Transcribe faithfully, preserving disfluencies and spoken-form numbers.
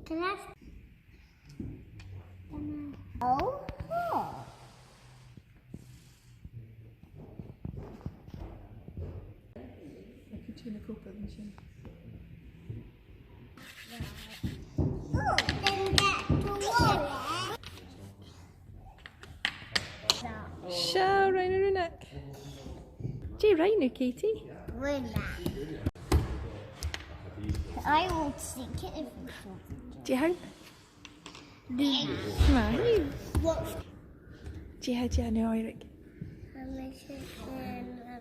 Can I? Oh. Oh. Ag cuideachadh na copa, an sin. Oh, then that tomorrow. Seo rinn thu, Rúnag. Dè rinn thu, Katie? Rúnag. I won't sink it if you don't. Dè th' ann? Rúnag. Math. What? Dè tha thu a' dèanamh, Eirik? I'm making a